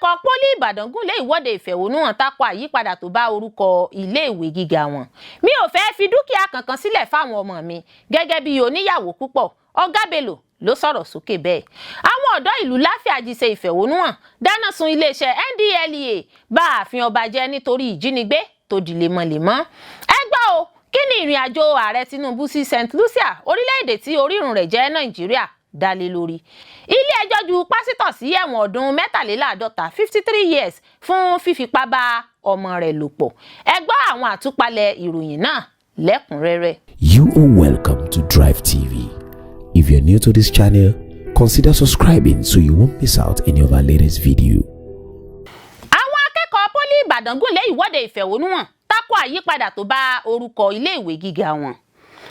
Akẹ́kọ̀ọ́ Pólì Ìbàdàn gùn lé ìwọ́de ìfẹ̀hónúhàn tako àyípadà tó bá orúkọ iléèwé gíga wọn. Mi ò fẹ́ fi dúkìá kankan sílẹ̀ fáwọn ọmọ mi gẹ́gẹ́ bí oníyàwó púpọ̀, Ọ̀gá Bello ló sọ̀rọ̀ sókè bẹ́ẹ̀. Àwọn ọ̀dọ́ ìlú Láfíàjì ṣe ìfẹ̀hónúhàn, dáná sun iléeṣẹ́ NDLEA, bá ààfin ọba jẹ́ nítorí ìjínigbé tó di lemọ́lemọ́. Ẹ gbọ́ o, kí ni ìrìn àjò ààrẹ Tinubu sí St Lucia, orílẹ̀-èdè tí orírun rẹ̀ jẹ́ Nàìjíríà, dá lé lórí? Ilé ẹjọ́ ju pásítọ̀ sí ẹ̀wọ̀n ọdún 53, 53 years, fún fífipá bá ọmọ rẹ̀ lò pọ̀. Ẹ gbọ́ àwọn àtúpalẹ̀ ìròyìn náà lẹ́kùnrẹ́rẹ́. You are welcome to Drive TV. If you're new to this channel, consider subscribing so you won't miss out any of our latest video. Àwọn akẹ́kọ̀ọ́ Pólì Ìbàdàn gùn lé ìwọ́de ìfẹ̀hónúhàn tako àyípadà tó bá orúkọ iléèwé gíga wọn.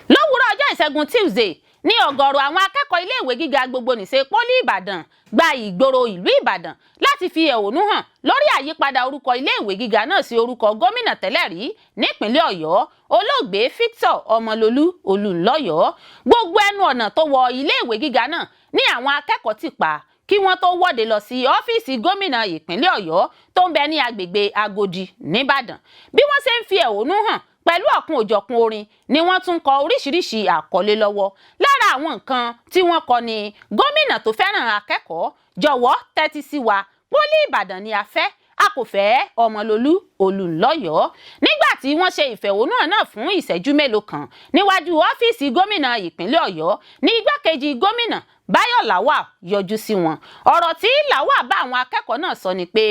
Lówùúrọ̀ ọjọ́ Ìṣẹ́gun Tuesday ní ọ̀gọ̀rọ̀ àwọn akẹ́kọ̀ọ́ iléèwé gíga gbogbonìṣe Pólì Ìbàdàn gba ìgboro ìlú Ìbàdàn láti fi ẹ̀hónú hàn lórí àyípadà orúkọ iléèwé gíga náà sí orúkọ gómìnà tẹ́lẹ̀ rí nípínlẹ̀ Ọ̀yọ́, Olóògbé Victor Ọmọlólú Olúnlọ́yọ̀ọ́. Gbogbo ẹnu ọ̀nà tó wọ iléèwé gíga náà ní àwọn akẹ́kọ̀ọ́ ti pa kí wọ́n tó wọ́de lọ sí ọ́fíìsì gómìnà ìpínlẹ̀ Ọ̀yọ́ tó ń bẹ ní agbègbè Agodi nìbàdàn. Bí wọ́n ṣe ń fi ẹ̀hónú hàn pẹ̀lú ọ̀kan òjọ̀kan orin ni wọ́n tún kọ oríṣiríṣi àkọlé lọ́wọ́. Lára àwọn nǹkan tí wọ́n kọ ni "Gómìnà tó fẹ́ràn akẹ́kọ̀ọ́, jọ̀wọ́ tẹ́tí sí wa, Pólì Ìbàdàn ni a fẹ́, a kò fẹ́ Ọmọlólú Olúnlọ́yọ̀ọ́." Nígbà tí wọ́n ṣe ìfẹ̀hónúhàn náà fún ìṣẹ́jú mélòó kan níwájú ọ́fíìsì gómìnà ìpínlẹ̀ Ọ̀yọ́ ní igbákejì gómìnà Báyọ̀ Lawal yọjú sí wọn. Ọ̀rọ̀ tí Lawal bá àwọn akẹ́kọ̀ọ́ náà sọ ni pé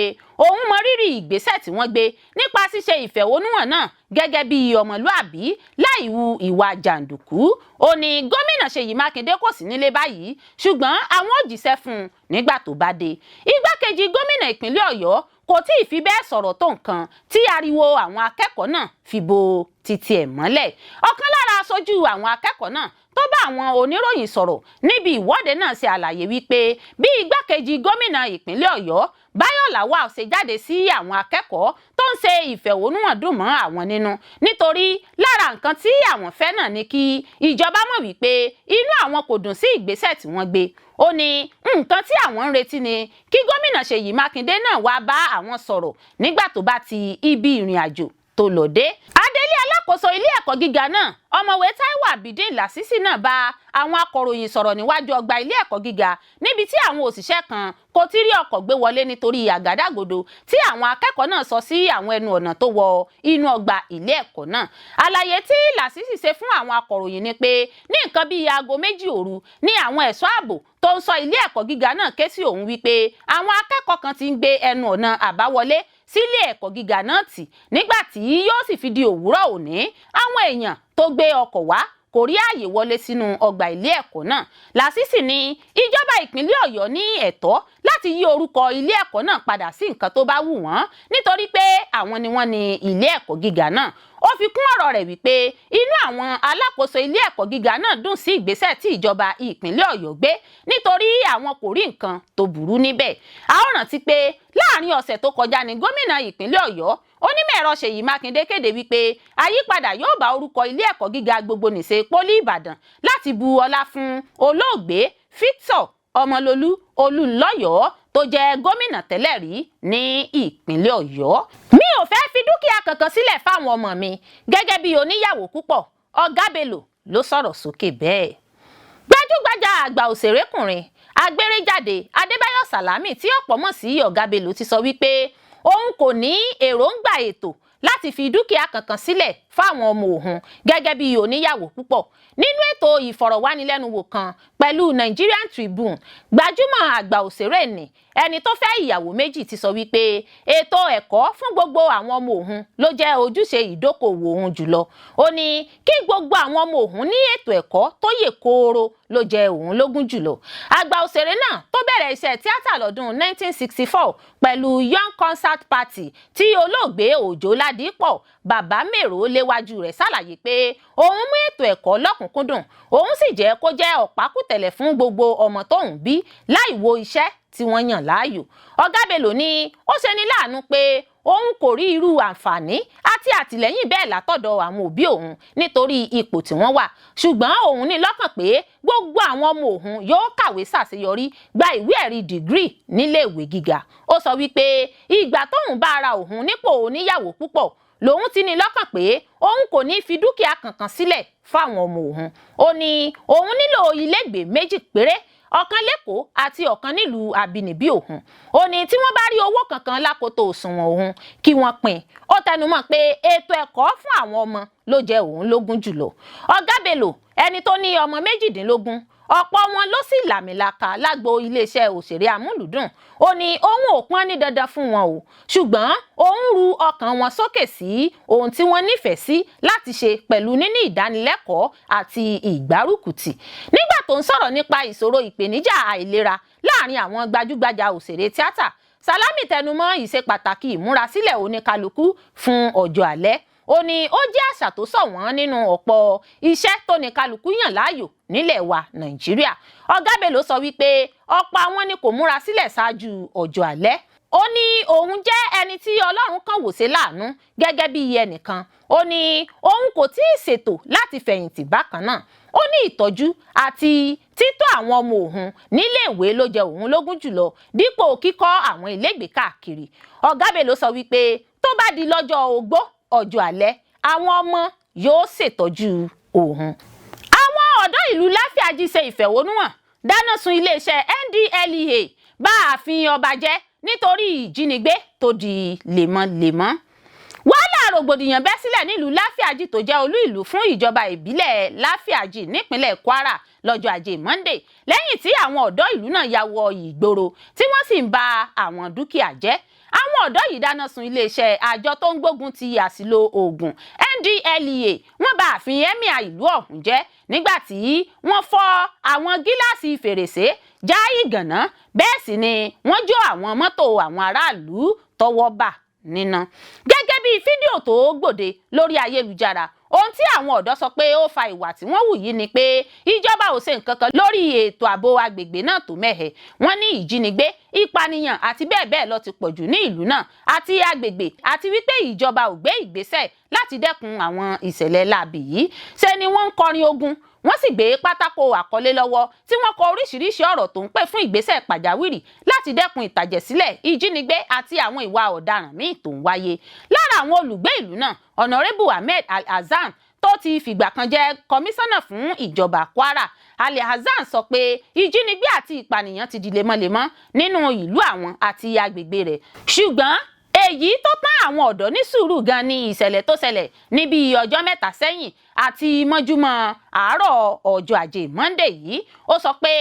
òun mọ rírì ìgbésẹ̀ tí wọ́n gbé nípa ṣíṣe ìfẹ̀hónúhàn náà gẹ́gẹ́ bí ọmọlúàbí láì hu ìwà jàǹdùkú. Ó ní gómìnà Ṣèyí Mákindé kò sí nílé báyìí, ṣùgbọ́n àwọn ò jíṣẹ́ fún un nígbà tó bá dé. Igbákejì gómìnà ìpínlẹ̀ Ọ̀yọ́ kò tí ì fi bẹ́ẹ̀ sọ̀rọ̀ tó nǹkan tí ariwo àwọn akẹ́kọ̀ọ́ náà fi bo títí ẹ̀ mọ́lẹ̀. Ọ̀kan lára aṣojú àwọn akẹ́kọ̀ọ́ náà tó bá àwọn oníròyìn sọ̀rọ̀ níbi ìwọ́de náà ṣe àlàyé wípé bí igbákejì gómìnà ìpínlẹ̀ Ọ̀yọ́ Báyọ̀ Lawal ṣe jáde sí àwọn akẹ́kọ̀ọ́ tó ń ṣe ìfẹ̀hónúhàn dùn mọ́ àwọn nínú, nítorí lára nǹkan tí àwọn fẹ́ náà ni kí ìjọba mọ̀ wípé inú àwọn kò dùn sí ìgbésẹ̀ tí wọ́n gbé. Ó ní nǹkan tí àwọn ń retí ni kí gómìnà Ṣèyí Mákindé náà wá bá àwọn sọ̀rọ̀ nígbà tó bá ti ibi ìrìn àjò tó lọ dé. Adelé alákòóso ilé ẹ̀kọ́ gíga náà, Ọ̀mọ̀wé Táíwò Abidin Lásìsì náà, bá àwọn akọ̀ròyìn sọ̀rọ̀ níwájú ọgbà ilé ẹ̀kọ́ gíga níbi tí àwọn òṣìṣẹ́ kan kò ti rí ọkọ̀ gbé wọlé nítorí àgádágodo tí àwọn akẹ́kọ̀ọ́ náà sọ sí àwọn ẹnu ọ̀nà tó wọ inú ọgbà ilé ẹ̀kọ́ náà. Àlàyé tí Lásìsì ṣe fún àwọn akọ̀ròyìn ni pé ní nǹkan bíi aago 2 òru ní àwọn ẹ̀ṣọ́ ààbò tó ń ṣọ́ ilé ẹ̀kọ́ gíga náà ké sí òun wípé àwọn akẹ́kọ̀ọ́ kan ti ń gbé ẹnu ọ̀nà àbáwọlé sílé ẹ̀kọ́ gíga náà tì. Nígbà tí yóò sì fi di òwúrọ̀ òní, àwọn èèyàn tó gbé ọkọ̀ wá kò rí ààyè wọlé sínú ọgbà ilé ẹ̀kọ́ náà. Lásìsì ní ìjọba ìpínlẹ̀ Ọ̀yọ́ ní ẹ̀tọ́ láti yí orúkọ ilé ẹ̀kọ́ náà padà sí nǹkan tó bá wù wọ́n, nítorí pé àwọn ni wọ́n ní ilé ẹ̀kọ́ gíga náà. Ó fi kún ọ̀rọ̀ rẹ̀ wípé inú àwọn alákòóso ilé ẹ̀kọ́ gíga náà dùn sí ìgbésẹ̀ tí ìjọba ìpínlẹ̀ Ọ̀yọ́ gbé, nítorí àwọn kò rí nǹkan tó burú níbẹ̀. A ó rántí pé láàrin ọ̀sẹ̀ tó kọjá ní gómìnà ìpínlẹ̀ Ọ̀yọ́, Onímọ̀-ẹ̀rọ Ṣèyí Mákindé, kéde wípé àyípadà yóò bá orúkọ ilé ẹ̀kọ́ gíga gbogbonìṣe Pólì Ìbàdàn láti bu ọlá fún Olóògbé Victor Ọmọlólú Olúnlọ́yọ̀ọ́ tó jẹ́ gómìnà tẹ́lẹ̀ rí ní ìpínlẹ̀ Ọ̀yọ́. Mi ò fẹ́ fi dúkìá kankan sílẹ̀ fáwọn ọmọ mi gẹ́gẹ́ bí oníyàwó púpọ̀, Ọ̀gá Bello ló sọ̀rọ̀ sókè bẹ́ẹ̀. Gbajúgbajà àgbà òṣèrékùnrin agbéréjáde Adébáyọ̀ Sàlámì, tí ọ̀pọ̀ mọ̀ sí Ọ̀gá Bello, ti sọ wípé òun kò ní èròǹgbà ètò láti fi dúkìá kankan sílẹ̀ fáwọn ọmọ òun gẹ́gẹ́ bí oníyàwó púpọ̀. Nínú ètò ìfọ̀rọ̀wánilẹ́nuwò kan pẹ̀lú Nigerian Tribune, gbajúmọ̀ àgbà òṣèré ní ẹni tó fẹ́ ìyàwó méjì ti sọ wípé ètò ẹ̀kọ́ fún gbogbo àwọn ọmọ òun ló jẹ́ ojúṣe ìdókòwò òun jùlọ. Ó ní kí gbogbo àwọn ọmọ òun ní ètò ẹ̀kọ́ tó yè kooro ló jẹ òun lógún jùlọ. Àgbà òṣèré náà tó bẹ̀rẹ̀ iṣẹ́ tíátà lọ́dún 1964 pẹ̀lú Young Concert Party tí olóògbé Òjó Ládìpọ̀ Bàbá Mèrò léwájú rẹ̀, ṣàlàyé pé òun mú ètò ẹ̀kọ́ lọ́kùnkúndùn, òun sì jẹ́ kó jẹ́ ọ̀pákùtẹ̀lẹ̀ fún gbogbo ọmọ tóun bí láì wo iṣẹ́ tí wọ́n yàn láàyò. Ọ̀gá Bello ní ó ṣe ní láàánú pé Òun kò rí irú àǹfààní àti àtìlẹ́yìn bẹ́ẹ̀ látọ̀dọ̀ àwọn òbí òun nítorí ipò tí wọ́n wà, ṣùgbọ́n òun ní lọ́kàn pé gbogbo àwọn ọmọ òun yóò kàwé ṣàṣeyọrí, gba ìwé ẹ̀rí dìgírì níléèwé gíga. Ó sọ wípé ìgbà tóun bá ara òun nípò oníyàwó púpọ̀ lòun ti ní lọ́kàn pé òun kò ní fi dúkìá kankan sílẹ̀ fáwọn ọmọ òun. Ó ní òun nílò ilégbèé méjì péré, ọ̀kan lẹ́kọ̀ọ́ àti ọ̀kan nílùú àbínibí òun. Ó ní tí wọ́n bá rí owó kankan lákòótó òṣùwọ̀n òun, kí wọ́n pín. Ó tẹnumọ́ pé ètò ẹ̀kọ́ fún àwọn ọmọ ló jẹ òun lógún jùlọ. Ọ̀gá Bello, ẹni tó ní ọmọ 18, ọ̀pọ̀ wọn ló sì làmìlaka lágbo iléeṣẹ́ òṣèré amúlùdùn. Ó ní òun ò pọ́n ní dandan fún wọn o, ṣùgbọ́n òun ru ọkàn wọn sókè sí ohun tí wọ́n nífẹ̀ẹ́ sí láti ṣe pẹ̀lú níní ìdánilẹ́kọ̀ọ́ àti ìgbárùkùtì. Nígbà tó ń sọ̀rọ̀ nípa ìṣòro ìpèníjà àìlera láàrin àwọn gbajúgbajà òṣèré tíátà, Salami tẹnumọ́ ìṣe pàtàkì ìmúrasílẹ̀ oníkálukú fún ọjọ́ alẹ́. Ó ní ó jẹ́ àṣà tó ṣọ̀wọ́n nínú ọ̀pọ̀ iṣẹ́ tó ní kálukú yàn láàyò nílẹ̀ wa Nàìjíríà. Ọ̀gá Bello sọ wípé ọ̀pọ̀ àwọn ni kò múra sílẹ̀ ṣáájú ọjọ́ alẹ́. Ó ní òun jẹ́ ẹni tí Ọlọ́run kàn wò ṣe láàánú gẹ́gẹ́ bí ẹnìkan. Ó ní òun kò tí ì ṣètò láti fẹ̀yìntì bákan náà. Ó ní ìtọ́jú àti títọ́ àwọn ọmọ òun níléèwé ló jẹ òun lógún jùlọ dípò kíkọ́ àwọn ilégbèé káàkiri. Ọ̀gá Bello sọ wípé tó bá di lọ́jọ́ ogbó ọjọ́ alẹ́, àwọn ọmọ yóò ṣètọ́jú òun. Àwọn ọ̀dọ́ ìlú Láfíàjì ṣe ìfẹ̀hónúhàn, dáná sun iléeṣẹ́ NDLEA, bá ààfin ọba jẹ́ nítorí ìjínigbé tó di lemọ́lemọ́. Wàhálà rògbòdìyàn bẹ́ sílẹ̀ nílùú Láfíàjì tó jẹ́ olú ìlú fún ìjọba ìbílẹ̀ Láfíàjì nípínlẹ̀ Kwara lọ́jọ́ Ajé Monday, lẹ́yìn tí àwọn ọ̀dọ́ ìlú náà ya wọ ìgboro tí wọ́n sì ń ba àwọn dúkìá jẹ́. Àwọn ọ̀dọ́ yìí dáná sun iléeṣẹ́ àjọ tó ń gbógun ti àṣìlò oògùn NDLEA, wọ́n bà ààfin emir ìlú ọ̀hún jẹ́ nígbà tí wọ́n fọ́ àwọn gíláàsì fèrèsé, já ìgànná, bẹ́ẹ̀ sì ni wọ́n jó àwọn mọ́tò àwọn aráàlú tọ́wọ́ bà níná. Gẹ́gẹ́ bí fídíò tó gbòde lórí ayélujára, ohun tí àwọn ọ̀dọ́ sọ pé ó fa ìwà tí wọ́n hù yìí ni pé ìjọba ò ṣe nǹkan kan lórí ètò ààbò agbègbè náà tó mẹ́hẹ̀. Wọ́n ní ìjínigbé, ìpànìyàn àti bẹ́ẹ̀ bẹ́ẹ̀ lọ ti pọ̀jù ní ìlú náà àti agbègbè, àti wípé ìjọba ò gbé ìgbésẹ̀ láti dẹ́kun àwọn ìṣẹ̀lẹ̀ láabi yìí. Ṣe ni wọ́n ń kọrin ogun, wọ́n sì gbé pátákó àkọlé lọ́wọ́ tí wọ́n kọ oríṣiríṣi ọ̀rọ̀ tó ń pè fún ìgbésẹ̀ pàjáwìrì láti dẹ́kun ìtàjẹ̀sílẹ̀, ìjínigbé àti àwọn ìwà ọ̀daràn míì tó ń wáyé. Lára àwọn olùgbé ìlú náà, Ọ̀nàrẹ́bù Ahmed Al-Hasan tó ti fìgbà kan jẹ́ kọmíṣánná fún ìjọba Kwara, Al-Hasan sọ pé ìjínigbé àti ìpànìyàn ti di lemọ́lemọ́ nínú ìlú àwọn àti agbègbè rẹ̀, ṣùgbọ́n èyí tó tán àwọn ọ̀dọ́ ní sùúrù gan ni ìṣẹ̀lẹ̀ tó ṣẹlẹ̀ níbi ọjọ́ mẹ́ta sẹ́yìn àti mọ́júmọ́ àárọ̀ ọjọ́ Ajé Monday yìí. Ó sọ pé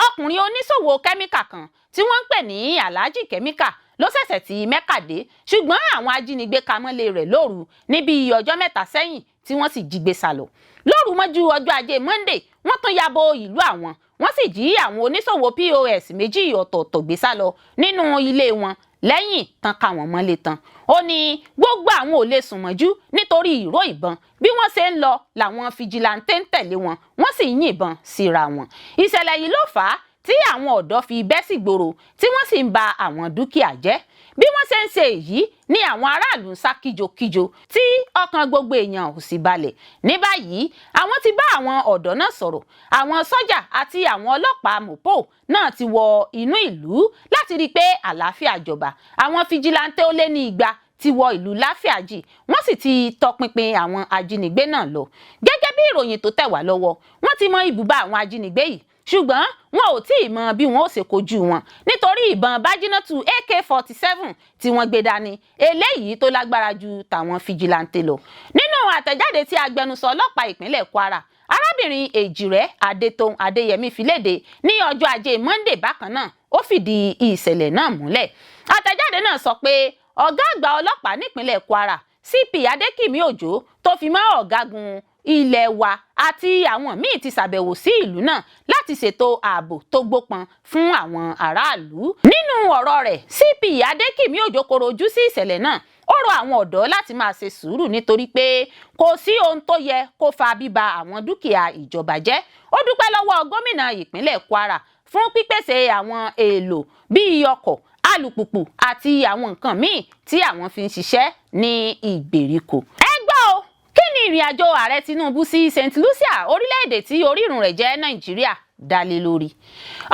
ọkùnrin oníṣòwò kẹ́míkà kan tí wọ́n ń pè ní Alhaji Kẹ́míkà ló ṣẹ̀ṣẹ̀ ti Mẹ́kà dé, ṣùgbọ́n àwọn ajínigbé ka mọ́lé rẹ̀ lóru níbi ọjọ́ mẹ́ta sẹ́yìn tí wọ́n sì jí gbé sálọ. Lóru mọ́jú ọjọ́ Ajé Monday, wọ́n tún ya bo ìlú àwọn, wọ́n sì jí àwọn oníṣòwò POS méjì ọ̀tọ̀ọ̀tọ̀ gbé sálọ nínú ilé wọn lẹ́yìn tán ká wọn mọ́lé tán. Ó ní gbogbo àwọn ò lè sùn mọ́jú nítorí ìró ìbọn. Bí wọ́n ṣe ń lọ làwọn fìjìláńtẹ́ ń tẹ̀lé wọn, wọ́n sì ń yìnbọn síra wọn. Ìṣẹ̀lẹ̀ yìí ló fà á tí àwọn ọ̀dọ́ fi bẹ́ sí gbòòrò tí wọ́n sì ń ba àwọn dúkìá jẹ́. Bí wọ́n ṣe ń ṣe èyí ni àwọn aráàlú ń sá kíjokíjo tí ọkàn gbogbo èèyàn ò sì balẹ̀. Ní báyìí, àwọn ti bá àwọn ọ̀dọ́ náà sọ̀rọ̀. Àwọn sọ́jà àti àwọn ọlọ́pàá mọ̀pò náà ti wọ inú ìlú láti rí i pé àlàáfíà jọba. Àwọn fìjìláńtẹ́ ó lé ní 200 ti wọ ìlú Láfíàjì, wọ́n sì ti tọpinpin àwọn ajínigbé náà lọ. Gẹ́gẹ́ bí ìròyìn tó tẹ̀ wá lọ́wọ́, wọ́n ti mọ ibùba àwọn ajínigbé yìí, ṣùgbọ́n wọn ò tí ì mọ bí wọn ó ṣe kojú wọn nítorí ìbọn bájínátù AK-47 tí wọ́n gbé dání, eléyìí tó lágbára ju tàwọn fìjìláńtẹ́ lọ. Nínú àtẹ̀jáde tí agbẹnusọ ọlọ́pàá ìpínlẹ̀ Kwara, arábìnrin Èjìrẹ́ Adétòun Adéyẹmí fi léde ní ọjọ́ Ajé Monday bákan náà, ó fìdí ìṣẹ̀lẹ̀ náà múlẹ̀. Àtẹ̀jáde náà sọ pé ọ̀gá àgbà ọlọ́pàá nípínlẹ̀ Kwara, CP Adékìmí Òjó, tó fi mọ́ ọ̀gágun ilẹ̀ wa àti àwọn míì ti ṣàbẹ̀wò sí ìlú náà láti ṣètò ààbò tó gbópọn fún àwọn aráàlú. Nínú ọ̀rọ̀ rẹ̀, CP Adékìmí Òjó koro ojú sí ìṣẹ̀lẹ̀ náà. Ó rọ àwọn ọ̀dọ́ láti máa ṣe sùúrù nítorí pé kò sí ohun tó yẹ kó fa bíba àwọn dúkìá ìjọba jẹ́. Ó dúpẹ́ lọ́wọ́ gómìnà ìpínlẹ̀ Kwara fún pípèsè àwọn èèlò bíi ọkọ̀ Alùpùpù àti àwọn nǹkan míì tí àwọn fi ń ṣiṣẹ́ ní ìgbèríko. Ẹ gbọ́ o, kí ni ìrìn àjò ààrẹ Tinubu sí St Lucia, orílẹ̀-èdè tí orírun rẹ̀ jẹ́ Nàìjíríà, dá lé lórí?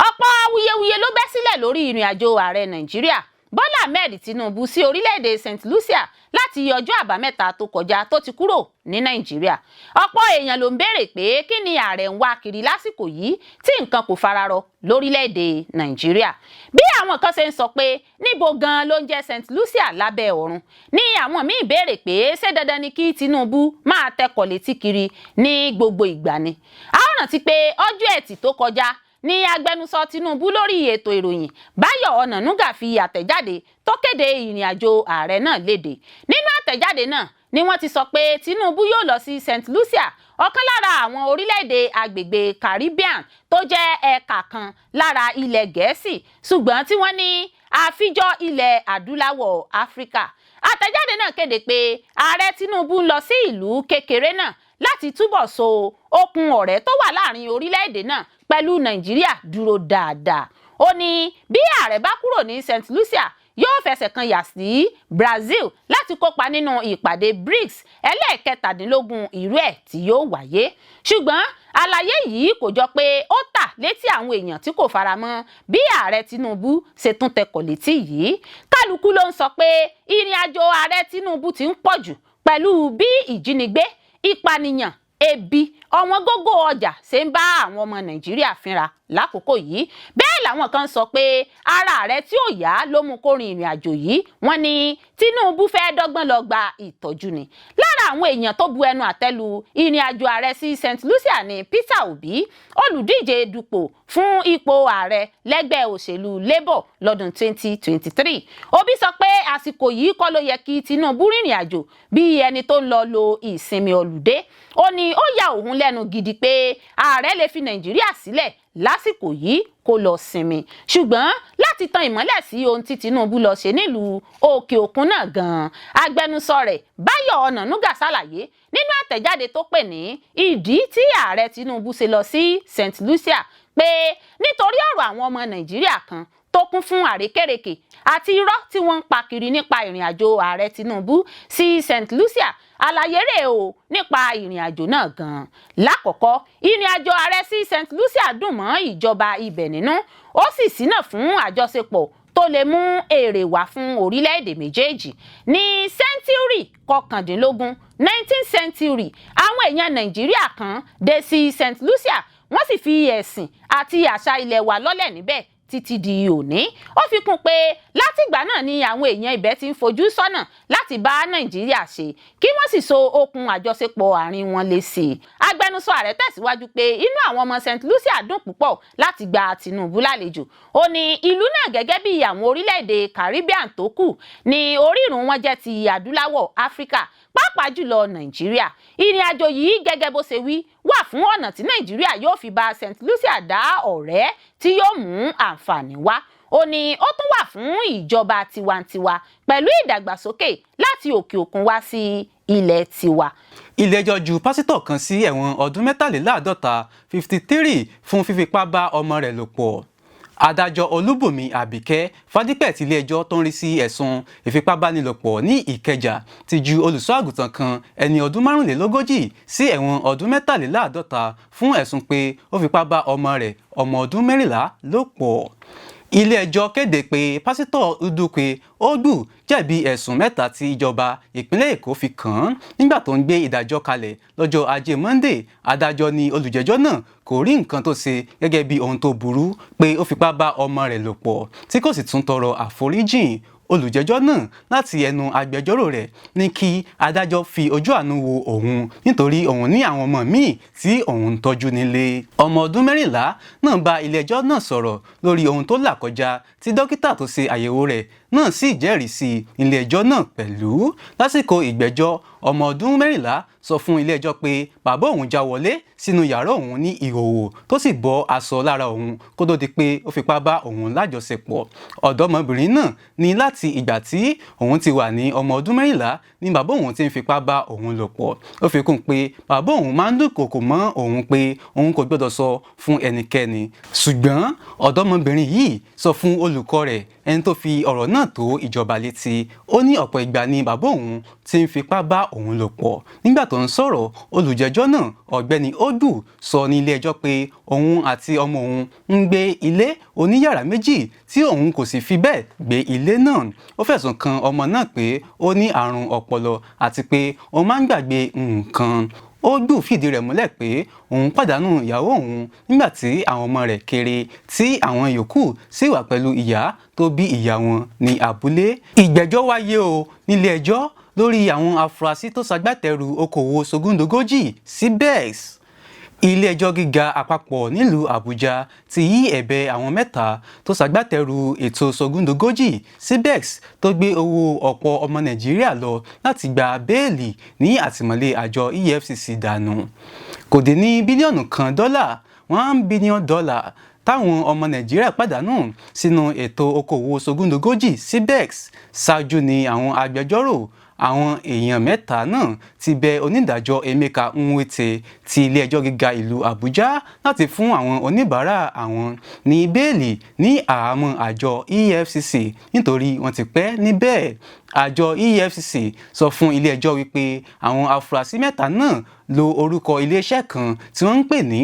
Ọ̀pọ̀ awuyewuye ló bẹ́ sílẹ̀ lórí ìrìn àjò ààrẹ Nàìjíríà Bọ́lá Ahmed Tinubu sí orílẹ̀-èdè St Lucia láti ọjọ́ Àbámẹ́ta tó kọjá tó ti kúrò ní Nàìjíríà. Ọ̀pọ̀ èèyàn ló ń béèrè pé kí ni ààrẹ ń wá kiri lásìkò yìí tí nǹkan kò fararọ lórílẹ̀-èdè Nàìjíríà. Bí àwọn kan ṣe ń sọ pé níbo gan ló ń jẹ́ St Lucia lábẹ́ ọ̀run, ní àwọn míì béèrè pé ṣé dandan ni kí Tinubu máa tẹkọ̀ létí kiri ní gbogbo ìgbà ni? A ó rántí pé ọjọ́ Ẹtì tó kọjá ní agbẹnusọ Tinubu lórí ètò ìròyìn, Báyọ̀ Ọ̀nànúgà, fi àtẹ̀jáde tó kéde ìrìn àjò ààrẹ náà léde. Nínú àtẹ̀jáde náà ni wọ́n ti sọ pé Tinubu yóò lọ sí St Lucia, ọ̀kan lára àwọn orílẹ̀-èdè agbègbè Caribbean tó jẹ́ ẹ̀ka kan lára ilẹ̀ Gẹ̀ẹ́sì, ṣùgbọ́n tí wọ́n ní àfijọ́ ilẹ̀ adúláwọ̀ Áfíríkà. Àtẹ̀jáde náà kéde pé ààrẹ Tinubu ń lọ sí ìlú kékeré náà láti túbọ̀ so okùn ọ̀rẹ́ tó wà láàrin orílẹ̀-èdè náà pẹ̀lú Nàìjíríà dúró dáadáa. Ó ní bí ààrẹ bá kúrò ní St Lucia, yóò fẹsẹ̀ kan yà sí Brazil láti kópa nínú ìpàdé BRICS ẹlẹ́ẹ̀kẹtàdínlógún irú ẹ̀ tí yóò wáyé. Ṣùgbọ́n àlàyé yìí kò jọ pé ó tà létí àwọn èèyàn tí kò faramọ́ bí ààrẹ Tinubu ṣe tún tẹkọ̀ létí yìí. Kálukú ló ń sọ pé ìrìn àjò ààrẹ Tinubu ti ń pọ̀ jù pẹ̀lú bí ìjínigbé, ìpànìyàn, ebi, ọ̀wọ́n gógó ọjà ṣe ń bá àwọn ọmọ Nàìjíríà fínra lákòókò yìí. Bẹ́ẹ̀ làwọn kan sọ pé ara rẹ̀ tí ò yá ló mú kó rin ìrìn àjò yìí. Wọ́n ní Tinubu fẹ́ dọ́gbọ́n lọ gba ìtọ́jú ni. Lára àwọn èèyàn tó bu ẹnu àtẹ́ lu ìrìn àjò ààrẹ sí St Lucia ní Peter Obi, olùdíje dupò fún ipò ààrẹ lẹ́gbẹ́ òṣèlú Labour lọ́dún 2023. Obi sọ pé àsìkò yìí kọ́ ló yẹ kí Tinubu rìnrìn àjò bí ẹni tó ń lọ lo ìsinmi ọlùdé. Ó ní ó ya òun lẹ́nu gidi pé ààrẹ lè fi Nàìjíríà sílẹ̀ lásìkò yìí kó lọ sinmi. Ṣùgbọ́n láti tan ìmọ́lẹ̀ sí ohun tí Tinubu lọ ṣe nílùú òkè òkun náà gan-an, agbẹnusọ rẹ̀ Báyọ̀ Ọ̀nànúgà ṣàlàyé nínú àtẹ̀jáde tó pè ní ìdí tí ààrẹ Tinubu ṣe lọ sí St Lucia pé nítorí ọ̀rọ̀ àwọn ọmọ Nàìjíríà kan tó kún fún àrékèrèkè àti irọ́ tí wọ́n ń pa kiri nípa ìrìn àjò ààrẹ Tinubu sí St Lucia. Àlàyé rèé o nípa ìrìn àjò náà gan-an. Lákọ̀ọ́kọ́, ìrìn àjò ààrẹ sí St Lucia dùn mọ́ ìjọba ibẹ̀ nínú, ó sì ṣínà fún àjọṣepọ̀ tó lè mú èrè wá fún orílẹ̀-èdè méjèèjì. Ní sẹ́ńtúrì 19, 19th century, àwọn èèyàn Nàìjíríà kan dé sí St Lucia, wọ́n sì fi ẹ̀sìn àti àṣà ilẹ̀ wa lọ́lẹ̀ níbẹ̀ títí di òní. Ó fi kún pé látìgbà náà ni àwọn èèyàn ibẹ̀ ti ń fojú sọ́nà láti bá Nàìjíríà ṣe, kí wọ́n sì so okùn àjọṣepọ̀ àárín wọn lé sí i. Agbẹnusọ ààrẹ tẹ̀síwájú pé inú àwọn ọmọ St Lucia dùn púpọ̀ láti gba Tinubu lálejò. Ó ní ìlú náà, gẹ́gẹ́ bí àwọn orílẹ̀-èdè Caribbean tó kù, ní orírun wọn jẹ́ ti adúláwọ̀ Áfíríkà, pàápàá jùlọ Nàìjíríà. Ìrìn àjò yìí, gẹ́gẹ́ bó ṣe wí, wà fún ọ̀nà tí Nàìjíríà yóò fi bá St Lucia dá ọ̀rẹ́ tí yóò mú àǹfààní wá. Ó ní ó tún wà fún ìjọba tiwantiwa pẹ̀lú ìdàgbàsókè láti òkè òkun wá sí ilẹ̀ tiwa. Ilé-ẹjọ́ ju pásítọ̀ kan sí ẹ̀wọ̀n ọdún 53, 53, fún fífipá bá ọmọ rẹ̀ lò pọ̀. Adájọ́ Olúbùnmi Àbíkẹ́ Fádípẹ̀ ti ilé-ẹjọ́ tó ń rí sí ẹ̀sùn ìfipábánilòpọ̀ ní Ìkẹjà ti ju olùṣọ́-àgùntàn kan, ẹni ọdún 45, sí ẹ̀wọ̀n ọdún 53 fún ẹ̀sùn pé ó fipá bá ọmọ rẹ̀ ọmọ ọdún 14 lò pọ̀. Ilé-ẹjọ́ kéde pé Pásítọ̀ Ndukwe Ogbu jẹ̀bi ẹ̀sùn mẹ́ta tí ìjọba ìpínlẹ̀ Èkó fi kàn án. Nígbà tó ń gbé ìdájọ́ kalẹ̀ lọ́jọ́ Ajé Monde, adájọ́ ní olùjẹ́jọ́ náà kò rí nǹkan tó ṣe gẹ́gẹ́ bí ohun tó burú, pé ó fipá bá ọmọ rẹ̀ lò pọ̀, tí kò sì tún tọrọ àforíjìn. Olùjẹ́jọ́ náà, láti ẹnu agbẹjọ́rò rẹ̀, ní kí adájọ́ fi ojú àánú wo òun nítorí òun ní àwọn ọmọ míì tí òun ń tọ́jú nílé. Ọmọ ọdún 14 náà bá ilé-ẹjọ́ náà sọ̀rọ̀ lórí ohun tó là kọjá, tí dókítà tó ṣe àyẹ̀wò rẹ̀ náà sì jẹ́rìí sí ilé-ẹjọ́ náà pẹ̀lú. Lásìkò ìgbẹ́jọ́, ọmọ ọdún 14 sọ fún ilé-ẹjọ́ pé bàbá òun já wọlé sínú yàrá òun ní ìhòòhò tó sì bọ́ aṣọ lára òun kó tó di pé ó fipá bá òun lájọṣepọ̀. Ọ̀dọ́mọbìnrin náà ní láti ìgbà tí òun ti wà ní ọmọ ọdún 14 ni bàbá òun ti ń fipá bá òun lò pọ̀. Ó fi kún pé bàbá òun máa ń dúnkòokò mọ́ òun pé òun kò gbọ́dọ̀ sọ fún ẹnikẹ́ni. Ṣùgbọ́n ọ̀dọ́mọbìnrin yìí sọ fún olùkọ́ rẹ̀, ẹni tó fi ọ̀rọ̀ náà tó ìjọba létí. Ó ní ọ̀pọ̀ ìgbà ni bàbá òun ti ń fipá bá òun lò pọ̀. Nígbà tó ń sọ̀rọ̀, olùjẹ́jọ́ náà, Ọ̀gbẹ́ni Ogbu, sọ ní ilé-ẹjọ́ pé òun àti ọmọ òun ń gbé ilé oníyàrá 2 tí òun kò sì fi bẹ́ẹ̀ gbé ilé náà. Ó fẹ̀sùn kan ọmọ náà pé ó ní àrùn ọpọlọ àti pé ó máa ń gbàgbé nǹkan. Ogbu fìdí rẹ̀ múlẹ̀ pé òun pàdánù ìyàwó òun nígbà tí àwọn ọmọ rẹ̀ kéré, tí àwọn yòókù sì wà pẹ̀lú ìyá tó bí ìyá wọn ní abúlé. Ìgbẹ́jọ́ wáyé o nílé ẹjọ́ lórí àwọn afurasí tó ṣagbátẹrù okòwò sógúndogójì CBEX. Ilé-ẹjọ́ gíga àpapọ̀ nílùú Àbújá ti yí ẹ̀bẹ̀ àwọn mẹ́ta tó ṣagbátẹrù ètò sógúndogójì CBEX tó gbé owó ọ̀pọ̀ ọmọ Nàìjíríà lọ láti gba béèlì ní àtìmọ́lé àjọ EFCC dànù. Kò dín ní bílíọ̀nù kan dọ́là, $1 billion, táwọn ọmọ Nàìjíríà pàdánù sínú ètò okòwò sógúndogójì CBEX. Ṣáájú ni àwọn agbẹjọ́rò àwọn èèyàn mẹ́ta náà ti bẹ onídàájọ́ Emeka Nwite ti ilé-ẹjọ́ gíga ìlú Àbújá láti fún àwọn oníbàárà àwọn ní bẹ́ẹ̀lì ní àhámọ́ àjọ EFCC nítorí wọ́n ti pẹ́ níbẹ̀. Àjọ EFCC sọ fún ilé-ẹjọ́ wípé àwọn afurasí mẹ́ta náà lo orúkọ iléeṣẹ́ kan tí wọ́n ń pè ní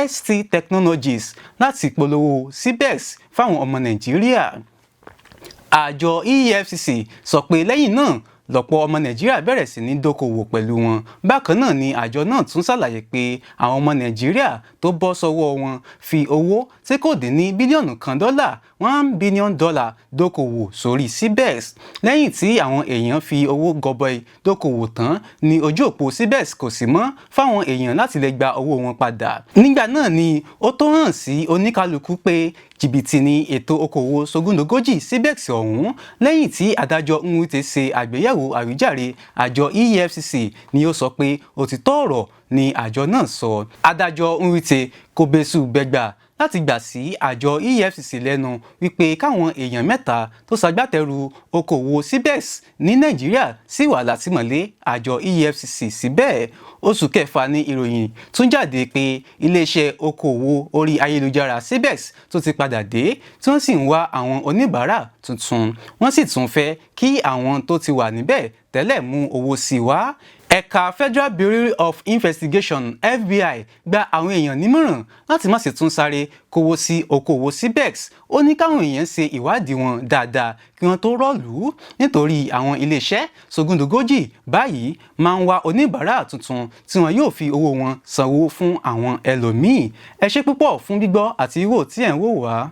ST Technologies láti polówó CBEX fáwọn ọmọ Nàìjíríà. Àjọ EFCC sọ pé lẹ́yìn náà lọ́pọ̀ ọmọ Nàìjíríà bẹ̀rẹ̀ sí ní dókòwò pẹ̀lú wọn. Bákan náà ni àjọ náà tún ṣàlàyé pé àwọn ọmọ Nàìjíríà tó bọ́ sọ́wọ́ wọn fi owó tí kò dín ní bílíọ̀nù kan dọ́là, $1 billion, dókòwò sórí CBEX. Lẹ́yìn tí àwọn èèyàn fi owó gọbọi dókòwò tán ní ojú òpó CBEX kò sí mọ́ fáwọn èèyàn láti lè gba owó wọn padà. Nígbà náà ni ó tó hàn sí oníkálukú pé jìbìtì ni ètò okòwò sógúndogójì CBEX ọ̀hún. Lẹ́yìn tí adájọ́ Nwite ṣe àgbéyẹ̀wò àwíjàre àjọ EFCC ni ó sọ pé òtítọ́ ọ̀rọ̀ ni àjọ náà sọ. Adájọ́ Nwite kò bẹ́sù bẹ́gbà láti gbà sí àjọ EFCC lẹ́nu wípé káwọn èèyàn mẹ́ta tó ṣagbátẹrù okòwò CBEX ní Nàìjíríà sì wà látìmọ́lé àjọ EFCC síbẹ̀. Oṣù kẹfà ní ìròyìn tún jáde pé iléeṣẹ́ okòwò orí ayélujára CBEX tó ti padà dé, tí wọ́n sì ń wá àwọn oníbàárà tuntun. Wọ́n sì tún fẹ́ kí àwọn tó ti wà níbẹ̀ tẹ́lẹ̀ mú owó sí wá. Ẹ̀ka Federal Bureau of Investigation, FBI, gba àwọn èèyàn nímọ̀ràn láti má ṣe tún sáré kówó sí okòwò CBEX. Ó ní káwọn èèyàn ṣe ìwádìí wọn dáadáa kí wọ́n tó rọ́ọ̀lù, nítorí àwọn iléeṣẹ́ sógúndogójì báyìí máa ń wá oníbàárà tuntun tí wọn yóò fi owó wọn sanwó fún àwọn ẹlòmíì. Ẹ ṣé púpọ̀ fún gbígbọ́ àti wíwò tí ẹ̀ ń wò wá.